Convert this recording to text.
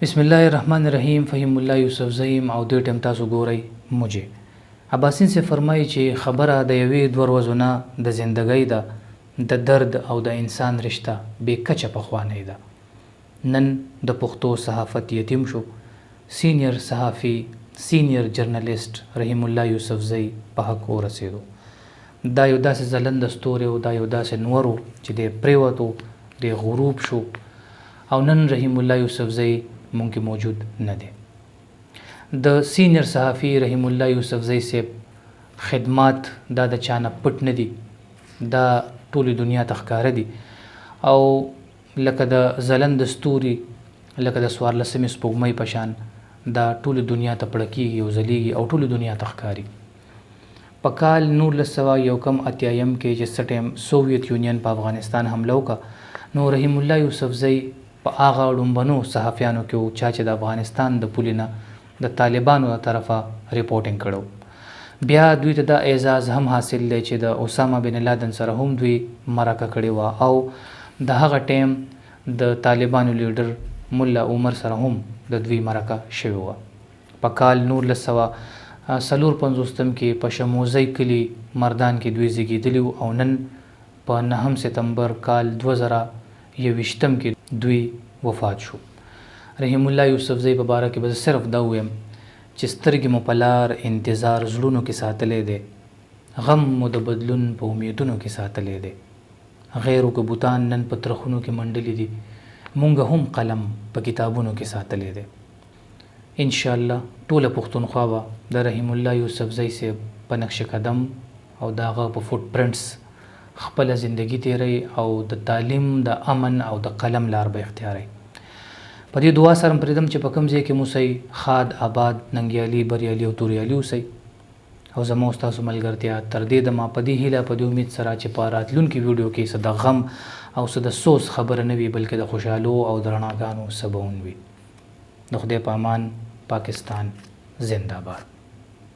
بسم الله الرحمن الرحیم فهیم الله یوسفزی یم او دې ټیم تاسو ګورئ مجه اباسین صیب فرمایي چې خبره د یوې دوه روځو نه د زندګۍ ده د درد او د انسان رشته بې کچه پخوانۍ ده نن د پښتو صحافت یتیم شو سینیر صحافي سینیر جرنلسټ رحیم الله یوسفزی په حق ورسیدو دا یو داسې ځلنده ستوری و دا یو داسې نور و چې دی پریوتو دی غروب شو او نن رحیم الله یوسفزی مونږ کې موجود نه دی. د سینیر صحافي رحیم الله یوسفزی صیب خدمات دا د چا نه پټ نه دي، دا ټولې دنیا ته ښکاره دي او لکه د ځلنده ستوري لکه د څوارلسمې سپوږمۍ په شان دا ټولې دنیا ته پړکیږي او ځلیږي او ټولې دنیا ته ښکاري. په کال 1900 یو کم اتیایم کې چې څه ټایم سوویت یونین په افغانستان حمله وکړه نو رحیم الله یوسفزی په هغه ړومبنو صحافیانو کې وو چا چې د افغانستان د پولې نه د طالبانو د طرفه رپورټنګ کړی وو. بیا دوی ته دا اعزاز هم حاصل دی چې د اسامه بن لادن سره هم دوی مرکه کړې وه او د هغه ټایم د طالبانو لیډر ملا عمر سره هم د دوی مرکه شوې وه. په کال 1900 څلور پنځوستم کې په شموزۍ کلي مردان کې دوی زیږیدلي وو او نن په نهم ستمبر کال 2000 یوویشتم کې دوی وفات شو. رحیم الله یوسفزی په باره کې به زه صرف دا ووایم چې سترګې مو په لار انتظار زړونو کې ساتلی دی، غم مو د بدلون په امیدونو کې ساتلی دی. غیرو که بتان نن په ترخونو کې منډلي دي، مونږ هم قلم په کتابونو کې ساتلی دی. ان شاءالله ټوله پښتونخوا به د رحیم الله یوسفزی صیب په نقش قدم او د هغه په فوټ پرنټس خپله زندګي تیروي او د تعلیم، د امن او د قلم لار به اختیاروي. په دې دعا سره مو پریږدم چې په کوم ځای کې مو اوسئ ښاد، اباد، ننګیالي، بریالي او توریالي اوسئ او زما او ستاسو ملګرتیا تر دې دمه په دې هیله په دې امید سره چې په راتلونکي ویډیو کې څه د غم او څه د سوز خبره نه وي بلکې د خوشحالو او د رڼاګانو سباوون وي. د خدای په امان پاکستان زنده باد.